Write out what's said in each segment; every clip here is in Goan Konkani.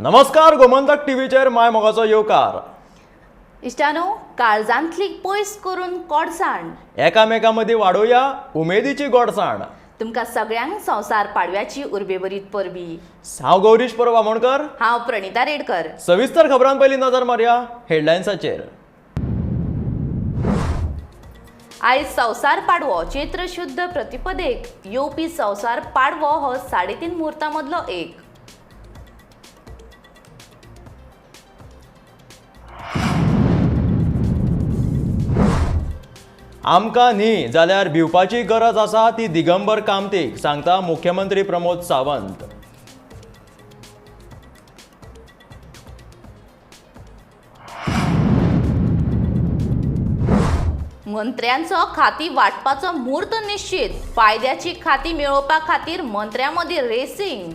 नमस्कार, गोमंतक टीव्हीचेर माय मोगाचो येवकार. इश्टानो, काळजांतली पयस करून कोडसाण एकामेका मदीं वाडोवया उमेदीची गोडसाण. तुमकां सगळ्यांक संवसार पाडव्याची उर्बेभरीत परबी. हांव गौरीश परब आमोणकर. हांव प्रणिता रेडकर. सविस्तर खबरां पयलीं नजर मारया हेडलायन्साचेर. आयज संवसार पाडवो. चैत्र शुद्ध प्रतिपदेक येवपी संवसार पाडवो हो 3.5 मुहूर्तां मदलो एक. आमकां न्ही जाल्यार भिवपाची गरज आसा ती दिगंबर कामतीक, सांगता मुख्यमंत्री प्रमोद सावंत. मंत्र्यांचो खाती वाटपाचो म्हूर्त निश्चित. फायद्याची खाती मेळोवपा खातीर मंत्र्यां मदीं रेसिंग.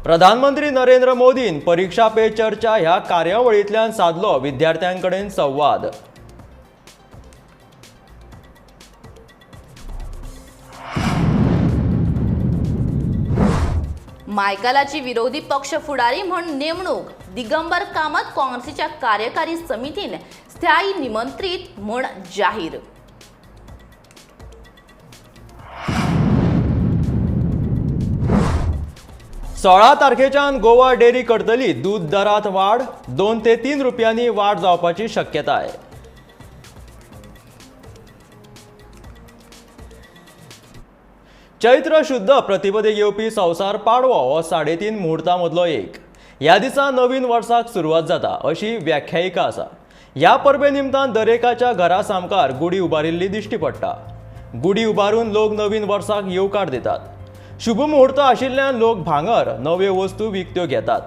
प्रधानमंत्री नरेंद्र मोदीन परीक्षा पे चर्चा ह्या कार्यावळींतल्यान सादलो विद्यार्थ्यां कडेन संवाद. मायकलाची विरोधी पक्ष फुडारी म्हूण नेमणूक. दिगंबर कामत काँग्रेसीच्या कार्यकारी समितीन स्थायी निमंत्रीत म्हूण जाहीर. सोळा तारखेच्यान गोवा डेअरी करतली दूद दरात वाड. 2 ते 3 रुपयांनी वाड जावपाची शक्यताय. चैत्र शुद्ध प्रतिपदेक येवपी संवसार पाडवो हो 3.5 मुहूर्तां मदलो एक. ह्या दिसा नवीन वर्साक सुरवात जाता अशी व्याख्यायिका आसा. ह्या परबे निमतान दरेकाच्या घरा सामकार गुडी उबारिल्ली दिश्टी पडटा. गुडी उबारून लोक नवीन वर्साक येवकार दितात. शुभ मुहूर्त आशिल्ल्यान लोक भांगर, नव्यो वस्तू विकत्यो घेतात.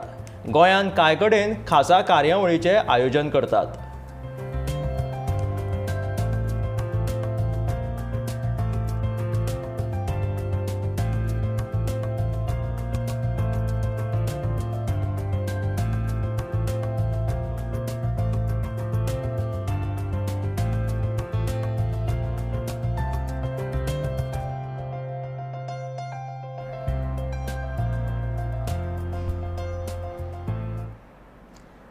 गोंयांत कांय कडेन खासा कार्यावळीचें आयोजन करतात.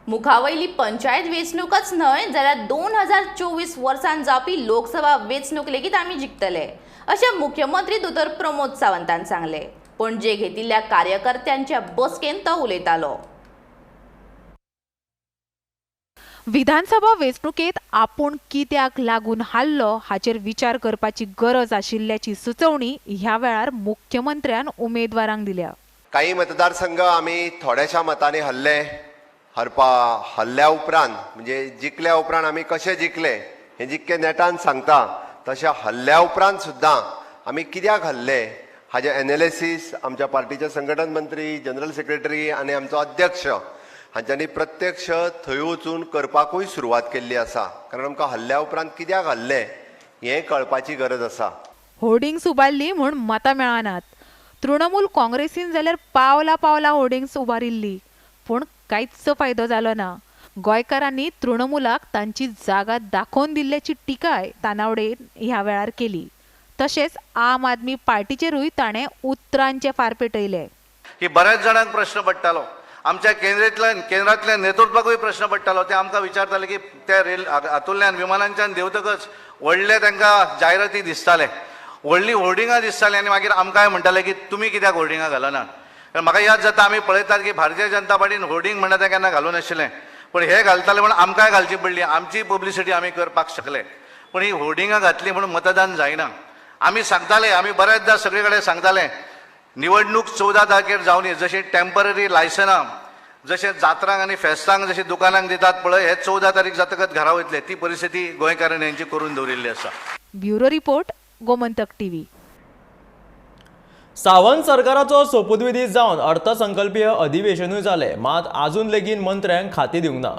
मुखावयली पंचायत वेंचणूकच न्हय जाल्यार 2024 वर्सान जावपी लोकसभा वेंचणूक लेगीत आमी जिखतले अशें मुख्यमंत्री दोतोर प्रमोद सावंतान सांगलें. पणजे घेतिल्ल्या कार्यकर्त्यांच्या बसकेंत तो उलयतालो. विधानसभा वेंचणुकेंत आपूण कित्याक लागून हारलो हाचेर विचार करपाची गरज आशिल्ल्याची सुचोवणी ह्या वेळार मुख्यमंत्र्यान उमेदवारांक दिल्या. काही मतदारसंघ आमी थोड्याशा मतांनी हरले. हल्ल्या उपरांत म्हणजे जिखल्या उपरांत आमी कशे जिखले हें जितके नेटान सांगता तशें हल्ल्या उपरांत सुद्दां आमी कित्याक हल्ले हाजें एनालिसीस आमच्या पार्टीचे संघटन मंत्री, जनरल सेक्रेटरी आनी आमचो अध्यक्ष हांच्यांनी प्रत्यक्ष थंय वचून करपाकूय सुरवात केल्ली आसा. कारण आमकां हल्ल्या उपरांत कित्याक हल्ले हें कळपाची गरज आसा. होर्डिंग्स उबारली म्हूण मतां मेळनात. तृणमूल काँग्रेसीन जाल्यार पावला पावला होर्डिंग्स उबारिल्ली, पूण कांयच फायदो जालो ना. गोंयकारांनी तृणमूलाक तांची जागा दाखोवन दिल्ल्याची टिकाय तानावडेन ह्या वेळार केली. तशेंच आम आदमी पार्टीचेरूय ताणें उतरांचे फार पेटयले. की बऱ्याच जाणांक प्रश्न पडटालो, आमच्या केंद्रांतल्या नेतृत्वाकूय प्रश्न पडटालो. ते आमकां विचारताले की ते रेल हातूंतल्यान विमानांच्यान देंवतकच व्हडले तांकां जायराती दिसताले, व्हडलीं होर्डिंगां दिसतालीं आनी मागीर आमकांय म्हणटाले की तुमी कित्याक होर्डिंगां घालनात. कारण म्हाका याद जाता आमी पळयतात की भारतीय जनता पार्टीन होर्डिंग म्हणटा तें केन्ना घालूं नाशिल्लें, पूण हे घालताले म्हूण आमकांय घालची पडली. आमची पब्लिसिटी आमी करपाक शकले, पूण ही होर्डिंगां घातली म्हणून मतदान जायना. आमी सांगताले, आमी बऱ्याचदा सगळे कडेन सांगताले, निवडणूक 14 तारखेर जावनी. जशी टेम्पररी लायसनां जशें जात्रांक आनी फेस्तांक जशें दुकानांक दितात पळय, हे 14 तारीख जातकच घरा वयतले. ती परिस्थिती गोंयकारांनी हेंची करून दवरिल्ली आसा. Bureau report, Gomantak TV. Sawant सरकाराचो सोपूतविधी जावन अर्थसंकल्पीय अधिवेशनूय जालें, मात आजून लेगीत मंत्र्यांक खातीं दिवंक ना.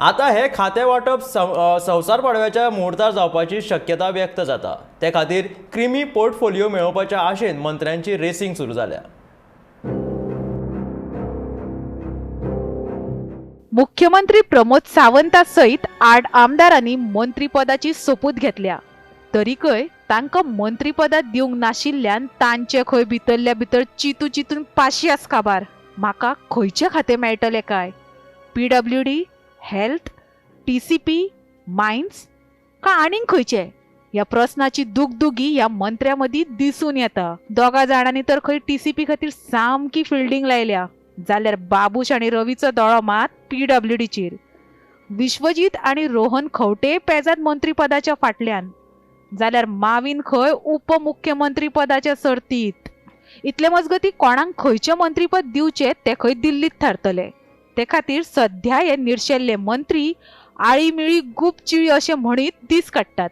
आतां हें खातें वांटप संवसार पाडव्याच्या मुहूर्तार जावपाची शक्यता व्यक्त जाता. ते खातीर क्रिमी पोर्टफोलिओ मेळोवपाच्या आशेन मंत्र्यांची रेसिंग सुरू जाल्या. मुख्यमंत्री प्रमोद सावंता सयत 8 आमदारांनी मंत्रीपदाची सोपूत घेतल्या. तरीकय तांकां मंत्रीपदां दिवंक नाशिल्ल्यान तांचे खंय भितरल्या भितर चितू चितून पाशियास काबार. म्हाका खंयचें खातें मेळटलें काय? PWD, health, TCP, mines काय आनीक खंयचें? ह्या प्रस्नाची दुगदुगी ह्या मंत्र्या मदीं दिसून येता. दोगा जाणांनी तर खंय टीसीपी खातीर सामकी फिल्डींग लायल्या, जाल्यार बाबूश आनी रवीचो दोळो मात पीडब्ल्यूडीचेर. विश्वजीत आनी रोहन खंवटे पेजाद मंत्रीपदाच्या फाटल्यान, जाल्यार माविन खंय उपमुख्यमंत्रीपदाच्या सर्तीत. इतले मजगती कोणाक खंयचें मंत्रीपद दिवचें तें खंय दिल्लीत थारतलें. ते खातीर सध्या हे निर्शेल्ले मंत्री आळी मिळी गुपचिळी अशें म्हणीत दीस काडटात.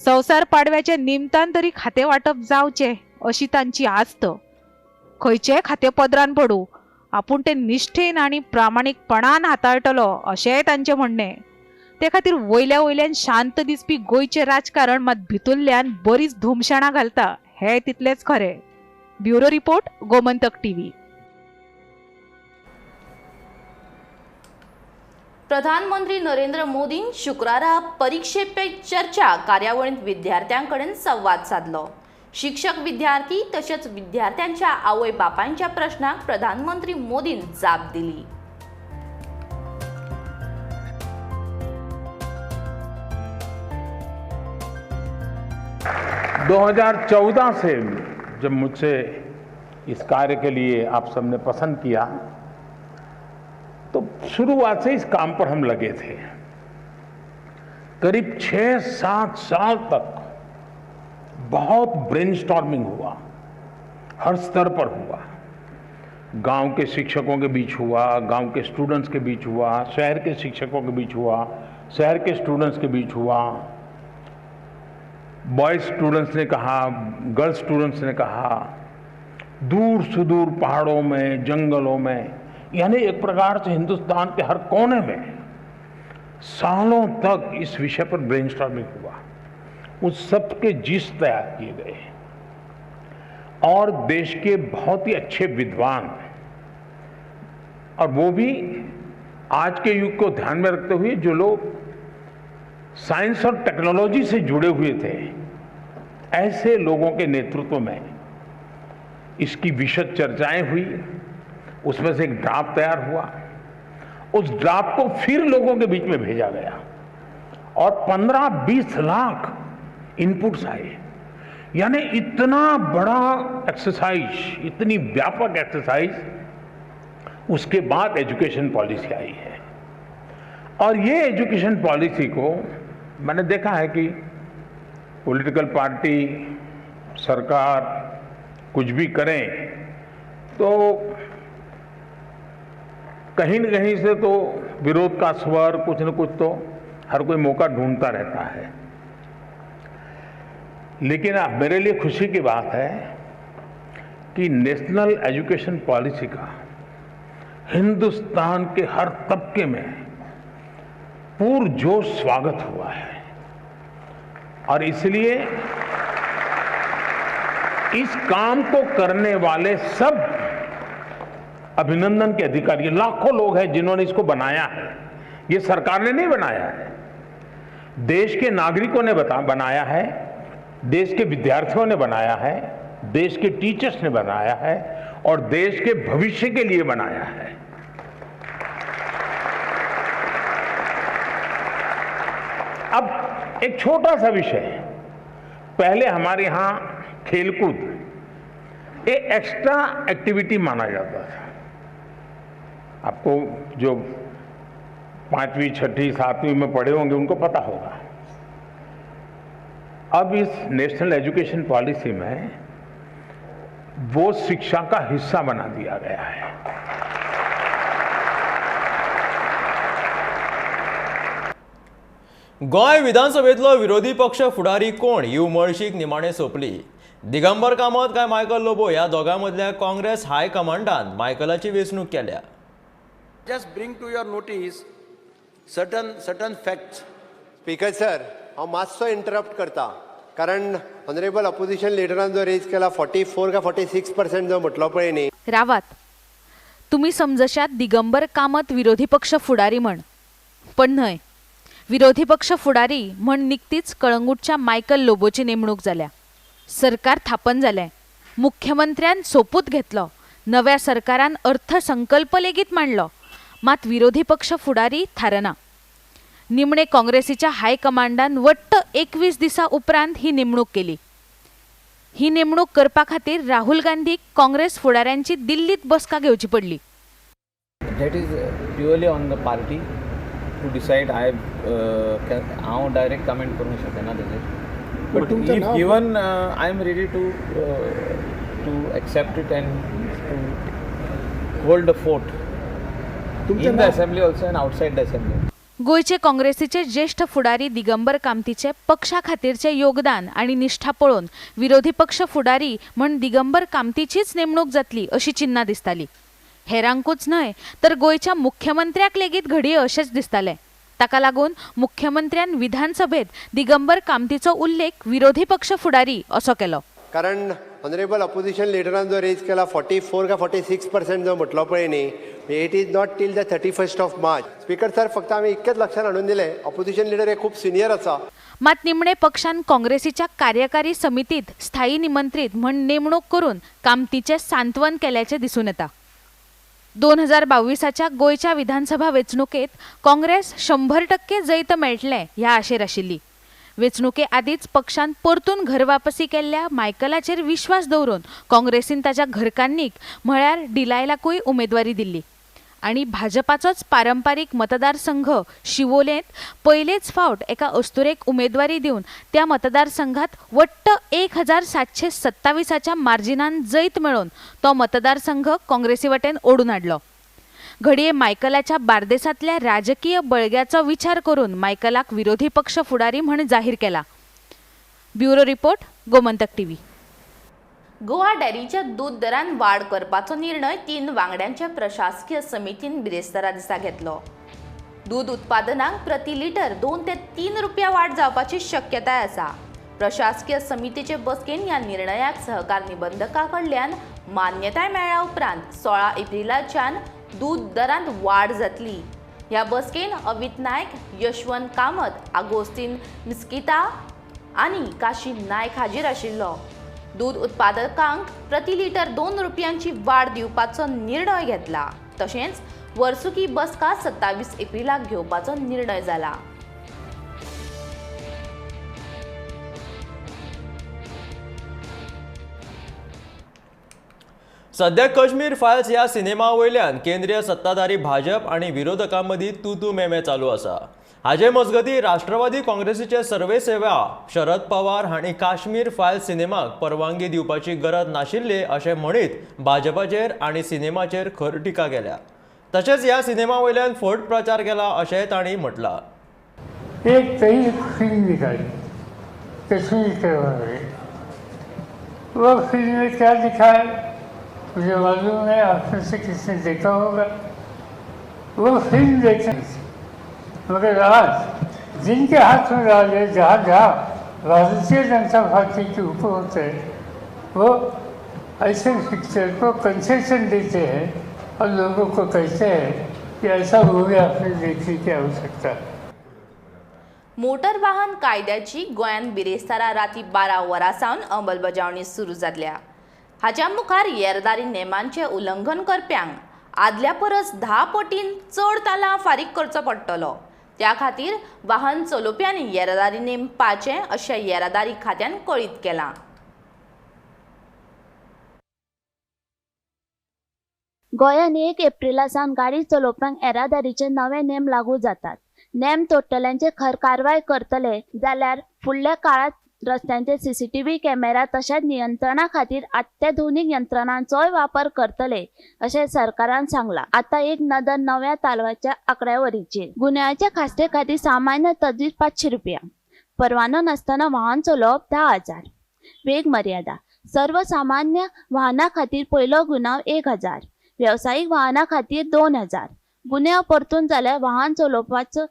संवसार पाडव्याच्या निमतान तरी खातें वांटप जावचें अशी तांची आस्त. खंयचेंय खातें पदरान पडूं, आपूण तें निश्ठेन आनी प्रामाणीकपणान हाताळटलो अशेंय तांचें म्हणणें. ते खातीर वयल्या वयल्यान शांत दिसपी गोंयचें राजकारण मात भितरल्यान बरीच धुमशणां घालता हें तितलेंच खरें. Bureau report, Gomantak TV. प्रधानमंत्री नरेंद्र मोदीन शुक्रारा परिक्षे पे चर्चा कार्यावळींत विद्यार्थ्यां कडेन संवाद सादलो. शिक्षक विद्यार्थी तशेंच विद्यार्थ्यांच्या आवय बापांच्या प्रश्नांक प्रधानमंत्री मोदीन जाप दिली. 2014 से जब मुझसे इस कार्य के लिए आप सबने पसंद किया तो शुरुआत से इस काम पर हम लगे थे। करीब 6-7 साल तक बहुत ब्रेनस्टॉर्मिंग हुआ, हर स्तर पर हुआ। गांव के शिक्षकों के बीच हुआ, गांव के स्टूडेंट्स के बीच हुआ, शहर के शिक्षकों के बीच हुआ, शहर के स्टूडेंट्स के बीच हुआ, बॉयज स्टूडेंट्स ने कहा, गर्ल्स स्टूडेंट्स ने कहा, दूर सुदूर पहाड़ों में, जंगलों में, यानी एक प्रकार से हिंदुस्तान के हर कोने में सालों तक इस विषय पर ब्रेनस्टॉर्मिंग हुआ। उस सब के जिस तैयार किए गए और देश के बहुत ही अच्छे विद्वान, और वो भी आज के युग को ध्यान में रखते हुए जो लोग साइंस और टेक्नोलॉजी से जुड़े हुए थे, ऐसे लोगों के नेतृत्व में इसकी विशद चर्चाएं हुई। उसमें से एक ड्राफ्ट तैयार हुआ, उस ड्राफ्ट को फिर लोगों के बीच में भेजा गया और 15-20 लाख इनपुट्स आए। यानी इतना बड़ा एक्सरसाइज, इतनी व्यापक एक्सरसाइज, उसके बाद एजुकेशन पॉलिसी आई है। और ये एजुकेशन पॉलिसी को मैंने देखा है कि पॉलिटिकल पार्टी, सरकार कुछ भी करें तो कहीं न कहीं से तो विरोध का स्वर, कुछ न कुछ तो हर कोई मौका ढूंढता रहता है। लेकिन अब मेरे लिए खुशी की बात है कि नेशनल एजुकेशन पॉलिसी का हिंदुस्तान के हर तबके में पुरजोश स्वागत हुआ है और इसलिए इस काम को करने वाले सब अभिनंदन के अधिकारी। लाखों लोग हैं जिन्होंने इसको बनाया है, ये सरकार ने नहीं बनाया है, देश के नागरिकों ने बनाया है, देश के विद्यार्थियों ने बनाया है, देश के टीचर्स ने बनाया है और देश के भविष्य के लिए बनाया है। अब एक छोटा सा विषय, पहले हमारे यहाँ खेलकूद एक एक्स्ट्रा एक्टिविटी माना जाता था। आपको जो 5वीं 6वीं 7वीं में पढ़े होंगे उनको पता होगा। अब इस नेशनल एजुकेशन पॉलिसी में वो शिक्षा का हिस्सा बना दिया गया है। गोंय विधानसभेतलो विरोधी पक्ष फुडारी कोण ही उमळशीक निमाणे सोंपली. दिगंबर कामत काय मायकल लोबो ह्या दोगां मदल्या काँग्रेस हायकमांडान मायकलाची वेंचणूक केल्या. Just bring to your notice certain facts. Speaker sir, हांव मातसो इंटरप्ट करता कारण ऑनरेबल ऑपोजिशन लिडरान जो रेज केला 44 का 46% जो म्हटलो पळय न्ही. रावात, तुमी समजशात दिगंबर कामत विरोधी पक्ष फुडारी म्हण, पण न्हय. विरोधी पक्ष फुडारी म्हण निकतीच कळंगूटच्या मायकल लोबोची नेमणूक जाल्या. सरकार थापन जालें, मुख्यमंत्र्यान सोपूत घेतलो, नव्या सरकारान अर्थसंकल्प लेगीत मांडलो, मात विरोधी पक्ष फुडारी थारना. निमणे काँग्रेसीच्या हायकमांडान वट्ट 21 दिसां उपरांत ही नेमणूक केली. ही नेमणूक करपा खातीर राहुल गांधीक काँग्रेस फुडाऱ्यांची दिल्लीत बसका घेवची पडली. That is purely on the party to decide. I हांव डायरेक्ट कमेंट करूंक शकना तेजेर, but if given I am ready to accept it and to hold the fort in the assembly also and outside the assembly. गोंयचे काँग्रेसीचे ज्येष्ठ फुडारी दिगंबर कामतीचे पक्षा खातीरचे योगदान आनी निष्ठा पळोवन विरोधी पक्ष फुडारी म्हण दिगंबर कामतीचीच नेमणूक जातली अशी चिन्हां दिसताली. हेरांकूच न्हय तर गोंयच्या मुख्यमंत्र्याक लेगीत घडये अशेंच दिसतालें. ताका लागून मुख्यमंत्र्यान विधानसभेत दिगंबर कामतीचो उल्लेख विरोधी पक्ष फुडारी असो केलो. कारण ऑनरेबल ऑपोजिशन लिडरान जो रेज केला 44 काय 46% जो म्हटलो पळय न्ही, it is not till the 31st of March. Speaker sir, फक्त आमी इतकेंच लक्षात हाडून दिलें, ऑपोजिशन लिडर हे खूब सिनियर आसा. मात निमणे पक्षान काँग्रेसीच्या कार्यकारी समितीत स्थायी निमंत्रीत म्हण नेमणूक करून कामतीचें सांत्वन केल्याचें दिसून येता. 2022च्या गोंयच्या विधानसभा वेंचणुकेत काँग्रेस 100% जैत मेळटलें ह्या आशेर आशिल्ली. वेंचणुके आदींच पक्षान परतून घरवापसी केल्ल्या मायकलाचेर विश्वास दवरून काँग्रेसीन ताच्या घरकान्नीक म्हळ्यार डिलायलाकूय उमेदवारी दिल्ली आनी भाजपाचोच पारंपारीक मतदारसंघ शिवोलेंत पयलेच फावट एका अस्तुरेक उमेदवारी दिवन त्या मतदारसंघात वट्ट 1727च्या मार्जिनान जैत मेळोवन तो मतदारसंघ काँग्रेसी वटेन ओडून हाडलो. घडये मायकलाच्या बार्देसांतल्या राजकीय बळग्याचो विचार करून मायकलाक विरोधी पक्ष फुडारी म्हण जाहीर केला. Bureau report, Gomantak TV. Goa डेअरीच्या दूद दरान वाड करपाचो निर्णय 3 वांगड्यांच्या प्रशासकीय समितीन बिरेस्तारा दिसा घेतलो. दूद उत्पादनाक प्रति लिटर 2 ते 3 रुपया वाड जावपाची शक्यताय आसा. प्रशासकीय समितीचे बसकेन ह्या निर्णयाक सहकार निबंधका कडल्यान मान्यताय मेळ्ळ्या उपरांत 16 एप्रिलाच्यान दूद दरांत वाड जातली. ह्या बसकेन अवित नायक, यशवंत कामत, आगोस्तीन मिस्किता आनी काशी नायक हाजीर आशिल्लो. दूद उत्पादकांक प्रति लिटर 2 रुपयांची वाड दिवपाचो निर्णय घेतला. तशेंच वर्सुकी बसका 27 एप्रिलाक घेवपाचो निर्णय जाला. सध्या काश्मीर फायल्स ह्या सिनेमा वयल्यान केंद्रीय सत्ताधारी भाजप आनी विरोधकां मदीं तू तू मेमे चालू आसा. हाजे मजगतीं राष्ट्रवादी काँग्रेसीचे सर्वेसेवा शरद पवार हांणी काश्मीर फायल्स सिनेमाक परवानगी दिवपाची गरज नाशिल्ली अशें म्हणीत भाजपाचेर आनी सिनेमाचेर खर टिका केल्या. तशेंच ह्या सिनेमा वयल्यान फट प्रचार केला अशेंय तांणी म्हटलां. एक तरी फिल्म निकाली कश्मीर के बारे, वो फिल्म में क्या दिखाए मुझे मालूम है, आप में से किसने देखा होगा वो फिल्म देखें। मगर आज जिनके हाथ में राज है, जहाँ जहाँ भारतीय जनता पार्टी की हुकूमत है, वो ऐसे पिक्चर को कंसेशन देते हैं और लोगों को कहते हैं कि ऐसा मूवी आपने देखने की आवश्यकता है। मोटर वाहन कायद्याची गोंयांत बिरेस्तारा राती 12 वरां सावन अंमलबजावणी सुरू जातल्या. हाच्या मुखार येरादारी नेमांचें उल्लंघन करप्यांक आदल्या परस 10 पटीन चड तालां फारीक करचो पडटलो. त्या खातीर वाहन चलोवप्यांनी येरादारी नेम पाळचे अशें येरादारी खात्यान कळीत केलां. गोंयांत 1 एप्रिला सावन गाडी चलोवप्यांक येरादारीचे नवे नेम लागू जातात. नेम तोडटल्यांचेर खर कारवाय करतले जाल्यार फुडल्या काळांत रस्त्यांचेर सीसीटीव्ही कॅमेरा तशेंच नियंत्रणा खातीर अत्याधुनीक यंत्रणांचोय वापर करतले अशें सरकारान सांगलां. आतां एक नदर नव्या तालवाच्या आंकड्यावरीचेर. गुन्यांवाच्या खास्ते खातीर सामान्य तजवीज 500 रुपया, परवानो नासतना वाहन चलोवप 10,000, वेग मर्यादा सर्वसामान्य वाहना खातीर पयलो गुन्यांव 1,000, वेवसायीक वाहना खातीर 2,000. गुन्यांव परतून जाल्यार वाहन चलोवपाचो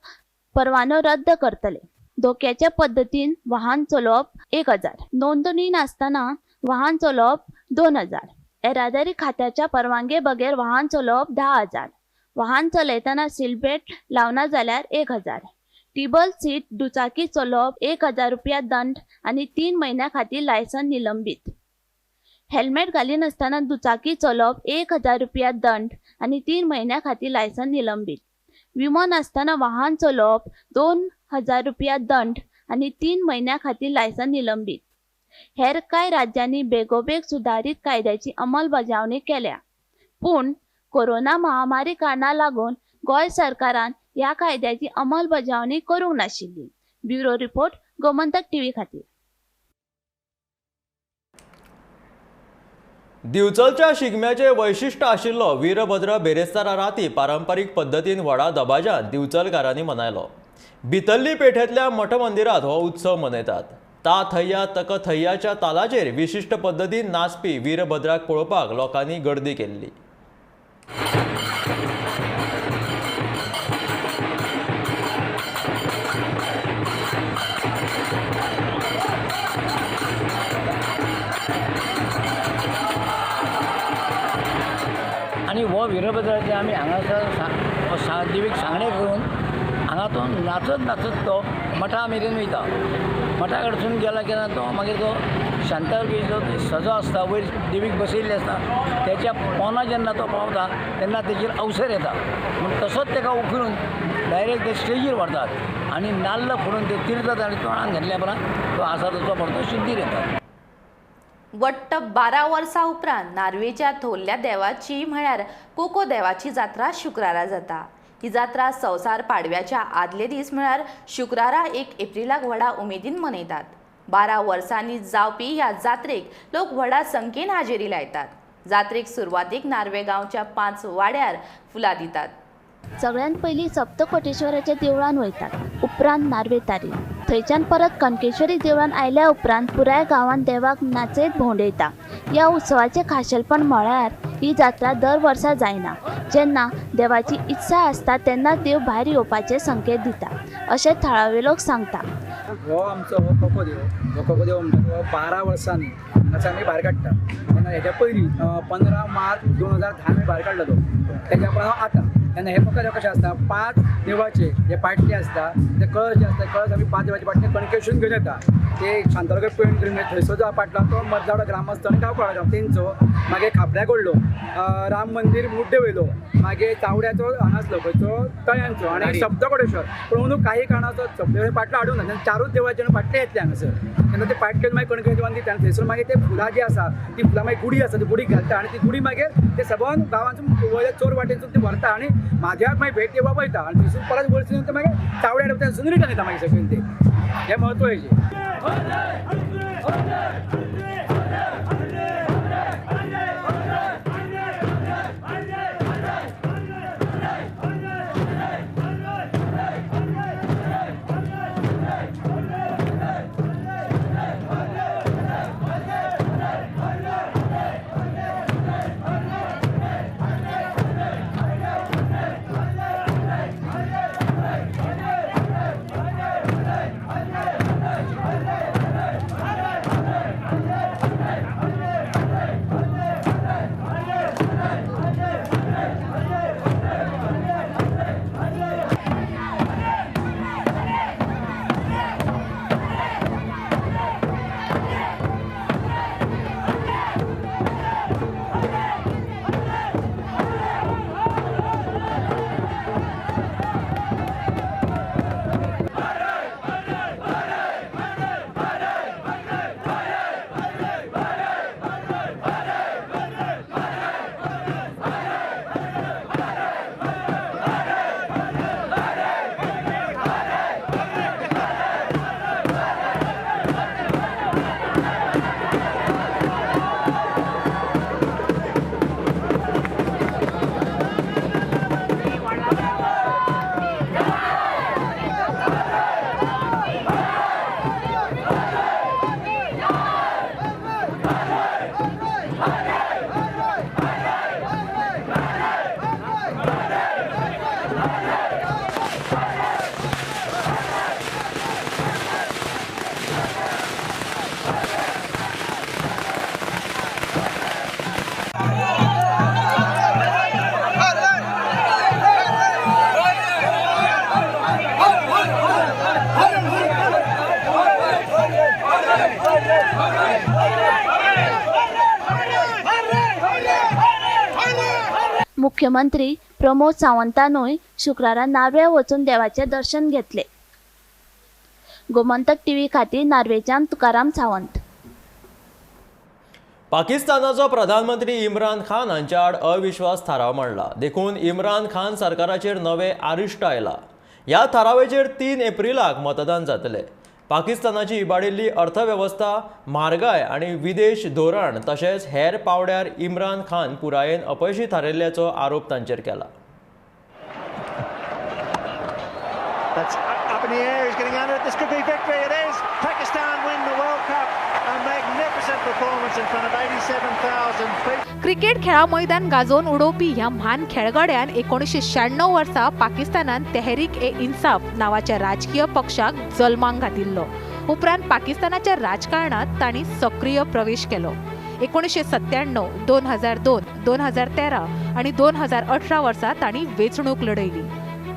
परवानो रद्द करतले. धोक्याच्या पद्दतीन वाहन चलोवप 1,000, नोंदणी नासतना वाहन चलोवप 2,000, येरादारी खात्याच्या परवानगे बगैर वाहन चलोवप 10,000, वाहन चलयतना सीटबेल्ट लावना जाल्यार 1,000, टिबल सीट दुचाकी चलोवप 1000 रुपया दंड आनी 3 म्हयन्यां खातीर लायसन निलंबीत. हेल्मेट घालिनासतना दुचाकी चलोवप 1000 रुपया दंड आनी 3 म्हयन्यां खातीर लायसन निलंबीत. विमो नासतना वाहन चलोवप 2000 रुपया दंड आनी 3 म्हयन्यां खातीर लायसन निलंबीत. हेर कांय राज्यांनी बेगोबेग सुदारीत कायद्याची अंमलबजावणी केल्या, पूण कोरोना महामारी कारणाक लागून गोंय सरकारान ह्या कायद्याची अंमलबजावणी करूंक नाशिल्ली. ब्युरो रिपोर्ट, गोमंतक टीव्ही खातीर. दिवचलच्या शिगम्याचे वैशिश्ट्य आशिल्लो वीरभद्र बेरेस्तारा राती पारंपारीक पद्दतीन व्हडा दबाज्यान दिवचलकारांनी मनयलो. भितरली पेठेंतल्या मठ मंदिरांत हो उत्सव मनयतात. ता थय्या तक थय्याच्या तालाचेर विशिश्ट पद्दतीन नाचपी वीरभद्राक पळोवपाक लोकांनी गर्दी केल्ली. आनी हो वीरभद्राचे आमी हांगासर देवीक सांगणें करून हांगा तो नाचत नाचत तो मठा मेरेन वयता. मठा कडसून गेला केन्ना तो मागीर तो शांतादुर्गेचो सजो आसता वयर देवीक बसयल्ली आसता तेच्या पोना जेन्ना तो पावता तेन्ना तेजेर अवसर येता म्हूण तसोच ताका उखलून डायरेक्ट ते स्टेजीर व्हरतात आनी नाल्ल फोडून ते तिरतात आनी तोंडान घातल्या उपरांत तो आसा तसो परतो शुद्धीर येता. वट्ट 12 वर्सां उपरांत नार्वेच्या थोरल्या देवाची म्हळ्यार कोको देवाची जात्रा शुक्रारा जाता. ही जात्रा संवसार पाडव्याच्या आदले दीस म्हळ्यार शुक्रारा 1 एप्रिलाक व्हडा उमेदीन मनयतात. 12 वर्सांनी जावपी ह्या जात्रेक लोक व्हडा संख्येन हाजेरी लायतात. जात्रेक सुरवातीक नार्वे गांवच्या 5 वाड्यार फुलां दितात. सगळ्यांत पयलीं सप्तकोटेश्वराच्या देवळान वयतात, उपरांत नार्वे तारी, थंयच्यान परत कणकेश्वरी देवळान आयल्या उपरांत पुराय गांवान देवाक नाचयत भोंवडयता. ह्या उत्सवाचें खाशेलपण म्हळ्यार ही जात्रा दर वर्सा जायना. जेन्ना देवाची इत्सा आसता तेन्ना देव भायर येवपाचे संकेत दिता अशें थळावे लोक सांगता. हो आमचो हो कोको देव, हो कोको देव म्हणटा तो 12 वर्सांनी हांगासर आमी भायर काडटा. तेन्ना हेच्या पयलीं 15 मार्च 2010 आमी भायर काडलो तो, तेच्या उपरांत आतां तेन्ना हे कोको देव कशें आसता 5 देवाचे जे पाटले आसता ते कळस जे आसता कळस आमी 5 देवाचे पाटले कणकेश्वरून घेवन येता. ते शांतादुर्गा पेंट करून थंयसर जो पाटलो तो मदलावडो ग्रामस्थ आनी गांवकार तेंचो, मागीर खापऱ्या कडलो राम मंदीर मुड्डे वयलो, मागीर चावड्याचो हांगा आसलो खंयचो तळ्यांचो आनी सप्तकोटेश्वर. पूण अंदू काही कारणाचो सप्तकोटेश्वर पाटलो हाडूंक ना, तेन्ना 4 देवाचे पाटले येतले हांगासर. तेन्ना ते पाटले मागीर कणकेश्वर देवान दिता आनी थंयसर मागीर ते फुलां जी आसा ती फुलां मागीर गुडी आसा ती गुडीक घालता आनी ती गुडी मागीर ते सबंद गांवांतून वयल्या चोर वाटेनसून ते व्हरता आनी म्हादेवाक मागीर भेट दिवपाक वयता आनी थंयसून परत वयरसून ते मागीर चावड्या थंयसून रिटर्न येता मागीर सगळें ते हें म्हत्व हेजें. मुख्यमंत्री प्रमोद सावंतानूय शुक्रारा नार्व्यां वचून देवाचें दर्शन घेतलें. गोमंतक टीव्ही खातीर नार्वेच्यान तुकाराम सावंत. पाकिस्तानाचो प्रधानमंत्री इम्रान खान हांच्या आड अविश्वास थाराव मांडला. देखून इम्रान खान सरकाराचेर नवे आरिश्ट आयला. ह्या थारावेचेर 3 एप्रिलाक मतदान जातलें. पाकिस्तानाची इबाडिल्ली अर्थवेवस्था, म्हारगाय आनी विदेश धोरण तशेंच हेर पावड्यार इम्रान खान पुरायेन अपयशी थारिल्ल्याचो आरोप तांचेर केला. Up in the air, he's getting under it. This could be victory. It is. Pakistan win the World Cup. A magnificent performance in front of 87,000 people. Cricket खेळा मैदान गाजोवन उडोवपी ह्या म्हान खेळगड्यान 1996 वर्सा पाकिस्तानान तेहरीक ए इन्साफ नांवाच्या राजकीय पक्षाक जल्माक घातिल्लो. उपरांत पाकिस्तानाच्या राजकारणात तांणी सक्रीय प्रवेश केलो. 1997, 2002, 2013 आनी 2018 वर्सा तांणी वेंचणूक लढयली.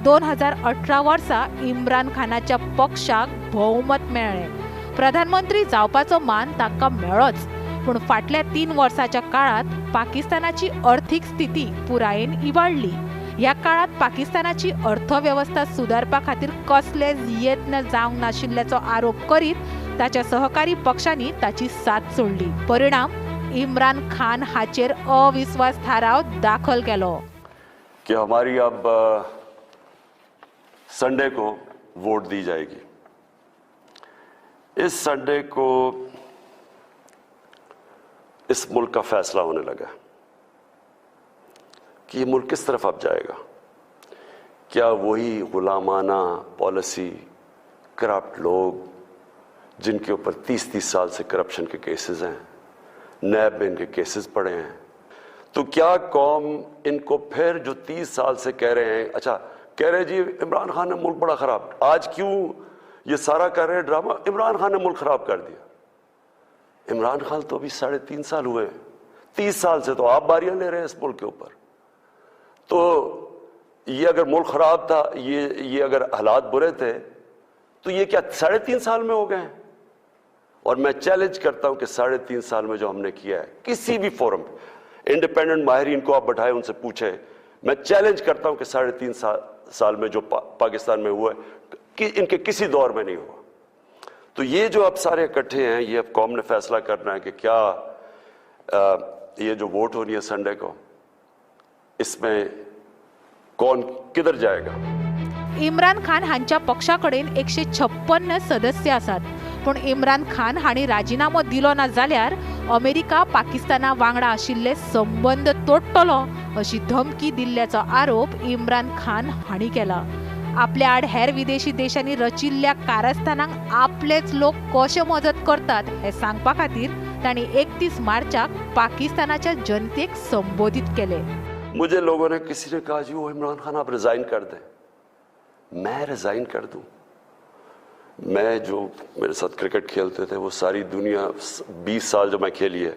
2018 वर्सा इम्रान खानाच्या पक्षाक भोवमत मेळ्ळें. प्रधानमंत्री जावपाचो मान तांकां मेळ्ळोच, पूण फाटल्या 3 वर्साच्या काळांत पाकिस्तानाची अर्थीक स्थिती पुरायेन इबाडली. ह्या काळांत पाकिस्तानाची अर्थवेवस्था सुदारपा खातीर कसलेच यत्न जावंक नाशिल्ल्याचो आरोप करीत ताच्या सहकारी पक्षांनी ताची साथ सोडली. परिणाम, इम्रान खान हाचेर अविश्वास थाराव दाखल केलो. की हमारी अब संडे को वोट दी जाएगी. इस संडे को इस मुल्क का फैसला होने लगा कि ये मुल्क किस तरफ अब जाएगा. क्या वही गुलामाना पॉलिसी, करप्ट लोग जिनके ऊपर 30-30 साल से करप्शन के केसेस हैं, नैब में इनके केसेस पड़े हैं, तो क्या कौम इनको फिर जो 30 साल से कह रहे हैं, अच्छा कह रहे जी इमरान खान ने मुल्क बड़ा ख़राब, आज क्यों ये सारा कर रहे हैं ड्रामा, इमरान खान ने मुल्क ख़राब कर दिया. इमरान खान तो अभी 3.5 साल हुए हैं, 30 साल से तो आप बारियां ले रहे हैं इस मुल्क के ऊपर. तो ये अगर मुल्क ख़राब था, ये अगर हालात बुरे थे, तो ये क्या 3.5 साल में हो गए हैं? और मैं चैलेंज करता हूँ कि 3.5 साल में जो हमने किया है, किसी भी फोरम इंडिपेंडेंट माहिरीन को आप बैठाएं, उनसे पूछें, मैं चैलेंज करता हूँ कि 3.5 साल में जो पाकिस्तान में हुआ है कि इनके किसी दौर में नहीं हुआ. तो ये जो अब सारे इकट्ठे हैं, ये अब कौम ने फैसला करना है कि क्या ये जो वोट होनी है संडे को, इसमें कौन किधर जाएगा. इम्रान खान हांच्या पक्षा कडेन 156 सदस्य आसात, पूण इम्रान खान हांणी राजिनामो दिलो ना जाल्यार अमेरिका पाकिस्ताना वांगडा आशिल्ले संबंद तोडटलो अशी धमकी दिल्ल्याचो आरोप इम्रान खान हांणी केला. आपल्या आड हेर विदेशी देशांनी रचिल्ल्या कारस्थानांक आपलेच लोक कशे मजत करतात हें सांगपा खातीर तांणी 31 मार्चाक पाकिस्तानाच्या जनतेक संबोधित केले. मुझे लोगों ने, किसी ने कहा जी वो इमरान खान आप रिजाइन कर दें. मैं रिजाइन कर दूं? मैं जो मेरे साथ क्रिकेट खेलते थे वो सारी दुनिया 20 साल जो मैं खेली है,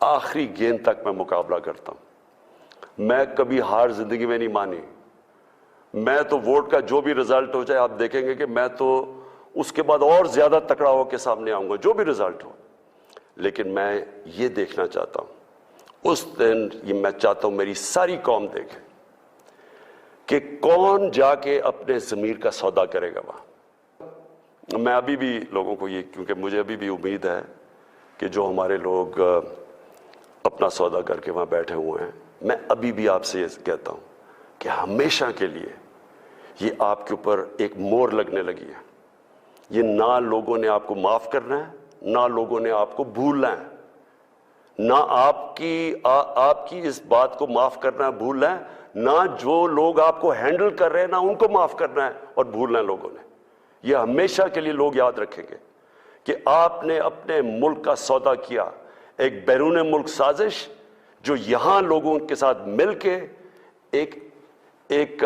आखिरी गेंद तक मैं मुकाबला करता हूं. मैं कभी हार जिंदगी में नहीं मानी. मैं तो वोट का जो भी रिजल्ट हो जाए, आप देखेंगे कि मैं तो उसके बाद और ज़्यादा तकड़ा होकर सामने आऊँगा, जो भी रिजल्ट हो. लेकिन मैं ये देखना चाहता हूँ, उस दिन ये मैं चाहता हूँ मेरी सारी कौम देखे कि कौन जाके अपने ज़मीर का सौदा करेगा वहाँ. मैं अभी भी लोगों को ये, क्योंकि मुझे अभी भी उम्मीद है कि जो हमारे लोग अपना सौदा करके वहाँ बैठे हुए हैं, मैं अभी भी आपसे ये कहता हूँ कि हमेशा के लिए ये आपके ऊपर एक मोहर लगने लगी है. ये ना लोगों ने आपको माफ़ करना है, ना लोगों ने आपको भूलना है, ना आपकी इस बात को माफ़ करना है, भूलना है, ना जो लोग आपको हैंडल कर रहे हैं ना उनको माफ़ करना है और भूलना है लोगों ने. ये हमेशा के लिए लोग याद रखेंगे कि आपने अपने मुल्क का सौदा किया, एक बैरून मुल्क साजिश जो यहाँ लोगों के साथ मिलके एक एक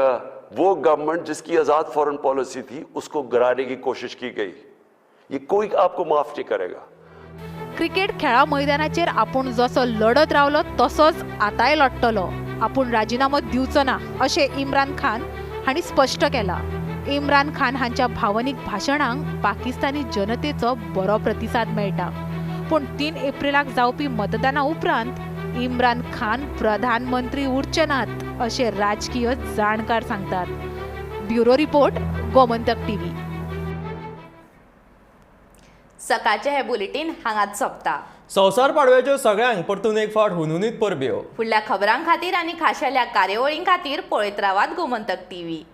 वो गवर्नमेंट जिसकी आज़ाद फॉरेन पॉलिसी थी उसको गिराने की कोशिश की गई. ये कोई आपको माफ़ नहीं करेगा. क्रिकेट खेळा मैदानाचेर आपूण जसो लढत रावलो तसोच आतांय लढटलो, आपूण राजिनामो दिवचो ना अशें इम्रान खान हांणी स्पश्ट केलां. इम्रान खान हांच्या भावनीक भाशणांक पाकिस्तानी जनतेचो बरो प्रतिसाद मेळटा, पूण 3 एप्रिलाक जावपी मतदाना उपरांत इम्रान खान प्रधानमंत्री उरचे नात अशें राजकीय जाणकार सांगतात. Bureau report, Gomantak TV. सकाळचे हे बुलेटीन हांगाच सोंपता. संवसार पाडव्याच्यो सगळ्यांक परतून एक फावट हुनहुनीत परब्यो. फुडल्या खबरां खातीर आनी खाशेल्या कार्यावळीं खातीर पळयत रावात गोमंतक टीव्ही.